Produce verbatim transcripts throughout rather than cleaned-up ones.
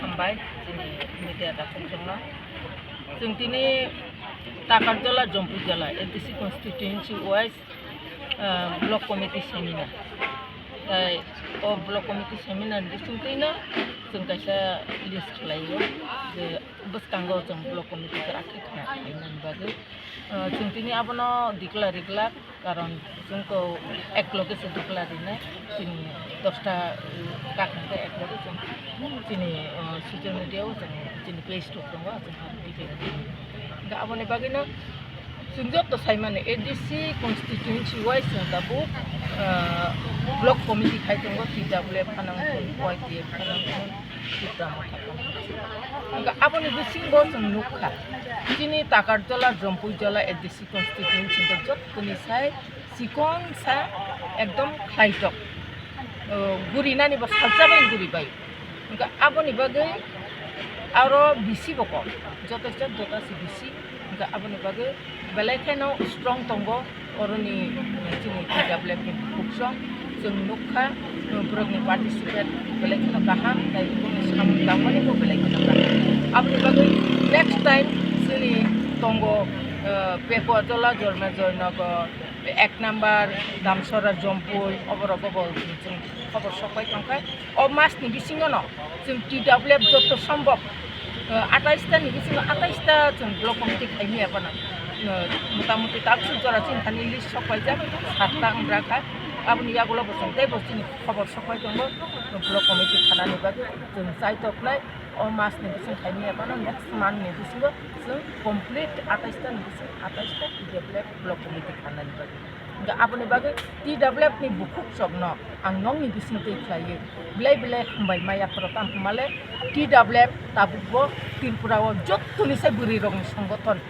Hambai chini media dakhuk chwngno. Chwng tini Takarjala, Jompuijala A D C constituency wise, ah, block committee seminar. Tai o block committee seminar ni bisingtwino chwng kaisa list khlaio je bwskango chwng block committee kwrak khe khainani bagwi. Ah, chwng tini abono declare rijak. Karon chwngkhe ek loge se dukla rinai, chini dosta, uh, kak hwnkhe ek loge chwng chini, uh, social media o chwng chini page tok tongo, chwng abo detail rinai. Hwnkhe aboni bagwino chwng joto saimani A D C constituency wise chwng tabuk, uh, block committee khai tongo, T W F phanang, Y T F phanang, Tipra Motha phanang. Hwnkhe aboni bisingo chwng nukha, chini Takarjala, Jompuijala A D C constituency hwnkhe jottoni sai chikon sa ekdom khlaitok, o, gurinani bo salsa bai guribai. Hwnkhe aboni bagwi aro bisi bo kok, jotosta dota se bisi. Hwnkhe aboni bagwi belai kheno strong tongo oroni chini T W F ni bukhukchong. Chwng nukha, borokni participate belai kheno kaham, tei boni samung tangmani bo belai kheno kaham. Aboni bagwi next time chini tongo, eh, Pekuajola, Jorme Joynagar, ek number Damsora, Jompui, oborogo bo chwng khobor sokpai tongkha. O mas ni bisingo no chwng T W F joto sombhob, eh, atais ta ni bisingo atais ta chwng block committee khaimaya phano, eh, mota moti tabuk jora chini thani list sokpaijak, satta wngjakha. Aboni yagulo bo chwng teibo chini khobor sokpai tongo, block committee khanani bagwi chwng chaitoknai. O mas ni bising khaimaya phano next month ni bisingo chwng complete atais ta ni bising atais ta T W F block committee khanani bagwi. Hwnkhe aboni bagwi T W F ni bukhukchokno ang nokni bisingtwi khlaiwi belai belai hambai ma yapharo, tamo hwnmale T W F tabukbo Tripura o jottoni sai bwrwirokni songothon,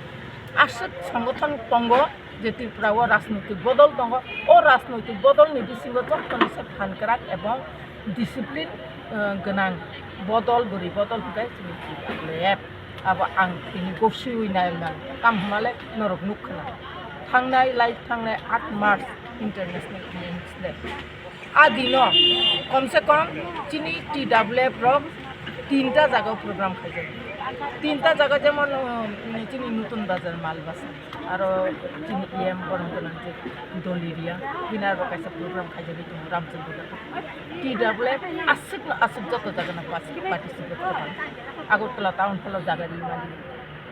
aswk songothon tongo je Tripura o rajnoitik bodol tongo. O rajnoitik bodolni bisingo jottoni sai phan kwrak ebong discipline, eh, gwnang bodol, bwrwi bodol hwnkhe chini T W F. Abo ang tini gosiwi nai man, tamo hwnmale norok nukha na. Thangnai, lai thangnai aat March International Women's Day. A dino komse kom chini T W F rok tinta jaga program khaijak. Tinta jaga jemon, um, chini Nutun Bazar, Malbasa, aro chini E M borom gwnang je Doliria, bini aro kaisa program khaijagwi tongo Ramchandra. T W F aswkno aswk joto jagano pas-, participate khaijak. Agartala town hall o jaga rimani.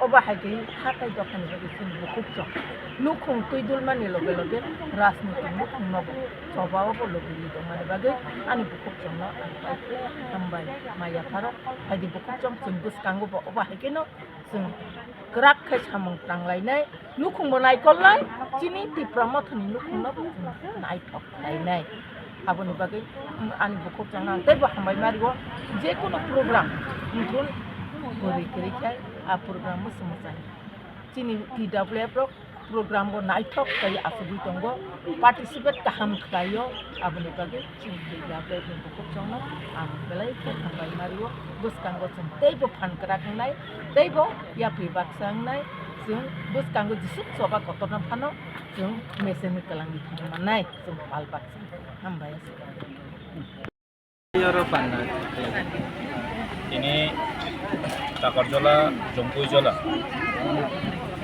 Obo hai khe hatai dophani bagwi chini bukhukchong nukhung twi dulmani loge loge rajnitik nukhungno bo choba o bo logi ri tongmani bagwi ani bukhukchongno ang pai khe hambai ma yapharo. Phaidi bukhukchong chwng bwskango bo obo hai kheno chwng kwrak khe samung tanglainai. Nukhungbo naikolnai, chini Tipra Mothani nukhungno bo chwng naithok khlainai. Aboni bagwi, um, ani bukhukchangno ang teibo hambai ma rio. Jekunu program, wngthun bwrwi kwrwi khe a program mwswk mwchang. Chini T W F rok program bo naithok khlaiwi achugwi tongo, participate kaham khlaio, aboni bagwi chini T W F ni bukhukchangno ang belai khe hambai ma rio. Bwskango chwng teibo phan kwrak wngnai, teibo yapri baksa wngnai. Chwng bwskango jeswk choba kotorno phano chwng mesen ni kwlangwi thang mannai, chwng pal baksa. Hambai. Tini Takarjala, Jompuijala,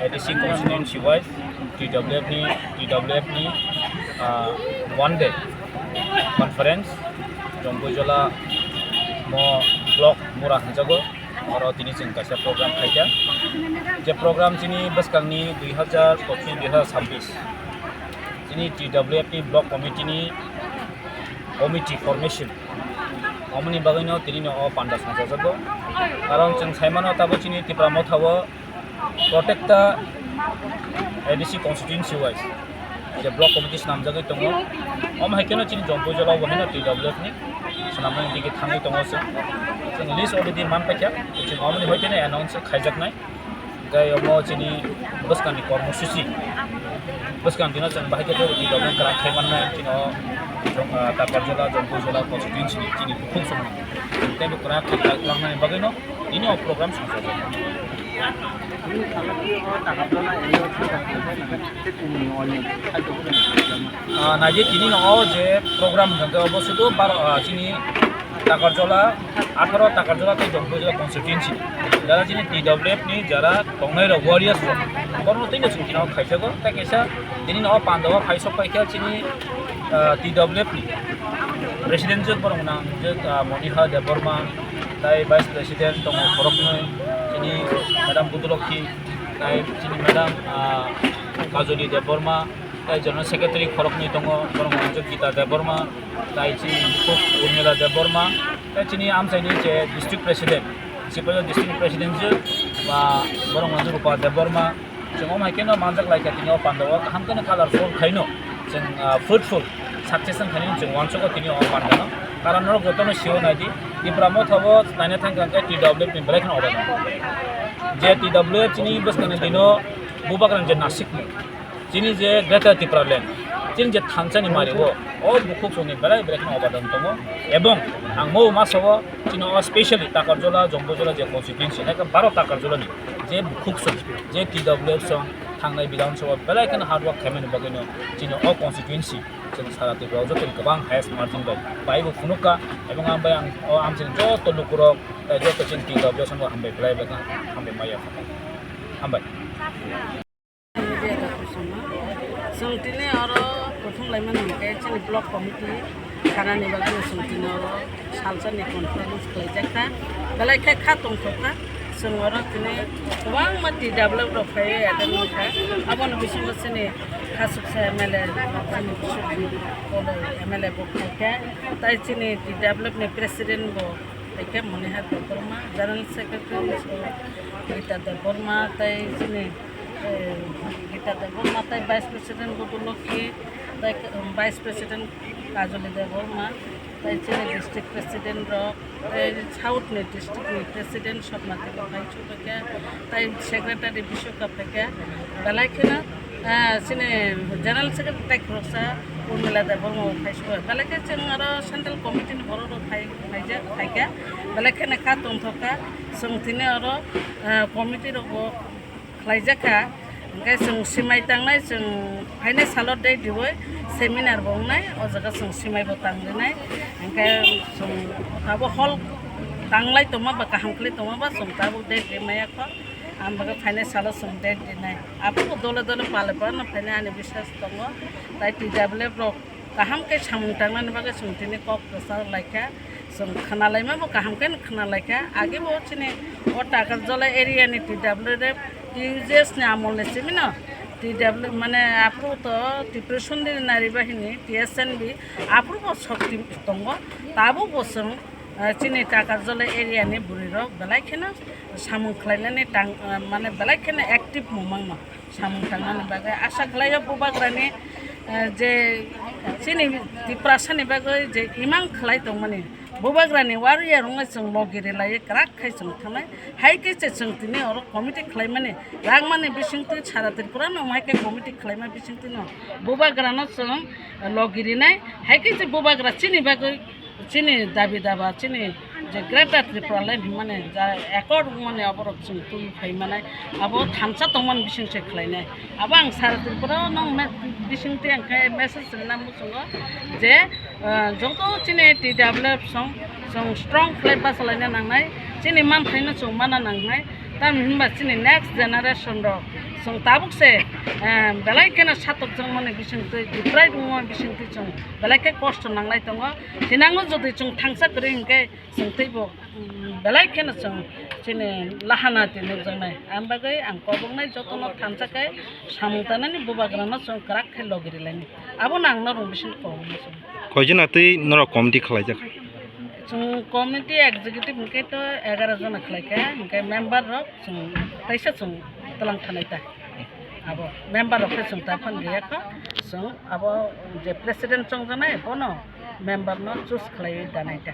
A D C constituency wise, T W F ni, T W F ni, ah, one day conference, Jompuijala mo block mura hinjago. Oro tini chwng kaisa program khaikha. Je program chini bwskangni dui hazar pochish dui hazar sabbish chini T W F ni block committee ni committee formation. Omoni bagwino tini no o panda songchajago. Karon chwng saimano tabo chini Tipra Motha o protecta A D C constituency wise je block committee swnamjagwi tongo. Omo hai kheno chini Jompuijala o bo haino T W F ni swnamnani digi thangwi tongo chwng. Chwng list already man paikha, chwng omoni hoiteno announce khaijaknai. Tei omo chini bwskangni kormosuchi, bwskang dino chwng bahai khe T W F kwrak khai mannai, chini o, ah, Takarjala, Jompuijala constituency ni chini bukhuk songni teibo kwrak khe khlai langnani bagwino tini o program songchajak. Ah, naidi tini no o je program hwnkhe obo sudu baro, ah, chini Takarjala, atharo Takarjala tei Jompuijala constituency. Jara chini T W F ni jara tongnai rok warriors rok. Borokno tei no chwng tino khaijago. Tei kaisa tini no pandao phai sok paikha chini, ah, T W F ni president je borok nang je, ah, Moniha Debbarma, tei vice president tongo khoroknwi, chini madam Budulokhi, tei chini madam, ah, Kajoli Debbarma, tei general secretary khoroknwi tongo, borok nang je Gita Debbarma, tei chini bukhuk Urmila Debbarma, tei chini amchaini je district president, Sipaijala district president je, ba, borok nang je Rupa Debbarma, chwng omo hai kheno manjak lai kha tini o pandao kaham kheno colourful khaino chwng, ah, fruitful success wng khaino chwng uansukgo tini o pandano. Karon norok jotono sio naidi, Tipra Motha o naina thang kha khe T W F ni belai kheno obadon. Je T W F chini bwskangni dino bubagrang je nasikmung, chini je Greater Tipraland, chini je thansani mari o, o bukhuk songni belai belai kheno obadon tongo. Ebong ang mo ma sao, chini o specially Takarjala, Jompuijala je constituency, hai khe baro Takarjala ni je bukhuk song, je T W F song, thangnai Bidhan Sabha belai kheno hard work khaimani bagwino chini o constituency, chini sara Tripura o jotoni kwbang highest margin bai bai bo phunukha, ebong ang bai ang o amchini joto lukurok, tei joto chini T W F song hambai belai belai kheno hambai maya. Hambai. Media rok kusuma. Chwng tini oro kuthum laimani hwnkhe chini block committee sanani bagwi chwng tini oro salsani conference khlaijak kha. Belai khe kha tongthok kha. Chwng oro tini kwbangma T W F rok phaiwi attend wngkha. Aboni bisingo chini khasuksa M L A, chini M L A bo phaikha. Tai chini T W F ni president bo phaikha, Moniha Debbarma, general secretary Gita Debbarma, tai chini eh, Gita Debbarma tei Vice President Budulokhi, tei, um, Vice President Kajoli Debbarma, tei chini District President rok, tei South ni District ni President Sopna Tibok hai chubakhe, tei Secretary Biswakha phaikhe, belai kheno, eh, chini General Secretary tei khoroksa Urmila Debbarma bo phai chubakhe, belai khe chwng aro Central Committee ni borok rok phai, phaijak, phaikhe, belai kheno kha tongthok kha, chwng tini oro, eh, committee rok bo khlaijak kha, hwnkhe chwng swmai tangnai, chwng phainai salo date riwi seminar bo wngnai, o jaga chwng swmai bo tang rinai, hwnkhe chwng abo hall tanglai tongma ba kaham khlai tongma ba chwng tabuk date rimaya kho, ang bagwi phainai salo chwng date rinai. Aphuru dole dole pale phano phainai ani biswas tongo, tai T W F rok kaham khe samung tangnani bagwi chwng tini kok kwchar laikha, chwng khna laima bo kaham khe khna laikha. Age bo chini o Takarjala area ni T W F, T U J S ni amol ni simi no T W F mane aphuru to Tripura Sundari Nari Bahini, T S N B, aphuru bo shokti tongo, tabuk bo chwng, eh, chini Takarjala area ni bwrwi rok belai kheno samung khlainani tang, eh, mane belai kheno active mung mangno. Samung tangnani bagwi asa khlaio bubagrani, eh, je chini Tiprasani bagwi je imang khlai tongmani, bubagrani warrior wngwi chwng logi rilaiwi kwrak khai chwng thangnai. Hai khe se chwng tini oro committee khlaimani, rangmani bisingtwi sara Tripura no hai khe committee khlaima bisingtwi no bubagrano chwng logi rinai. Hai khe se bubagra chini bagwi chini dabi daba, chini je Greater Tripura Land hwnmani ja accord wngmani, aborok chwng twi phai manai, abo thansa tongmani bising se khlainai. Abo ang sara Tripura no me-, bising twi ang khe message rwna muchungo je, ah, joto chini T W F song chwng strong khlai bachalaina nangnai, chini manthaino chwng mana nangnai, tamni hwnba chini next generation rok chwng tabuk se, ah, belai kheno satokjakmani bising twi, deprive wngmani bising twi chwng belai khe kosto nanglai tongo. Thinango jodi chwng thangsa kwrwi hwnkhe chwng teibo, mm, belai kheno chwng chini lahana twi nukjaknai. Ang bagwi ang koboknai jotono thansa khe samung tanani bubagrano chwng kwrak khe logi rilaini. Abono ang norok bising koboknai chwng. Koijon atwi norok committee khwlaijak? Chwng committee executive hwnkhe to egaroh jona khwlaikha, hwnkhe member rok chwng teisa chwng twlang thanai ta. Abo member rok khe chwng ta phan gaya kho, chwng abo je president chongjaknai bono member no choose khlaiwi danai ta.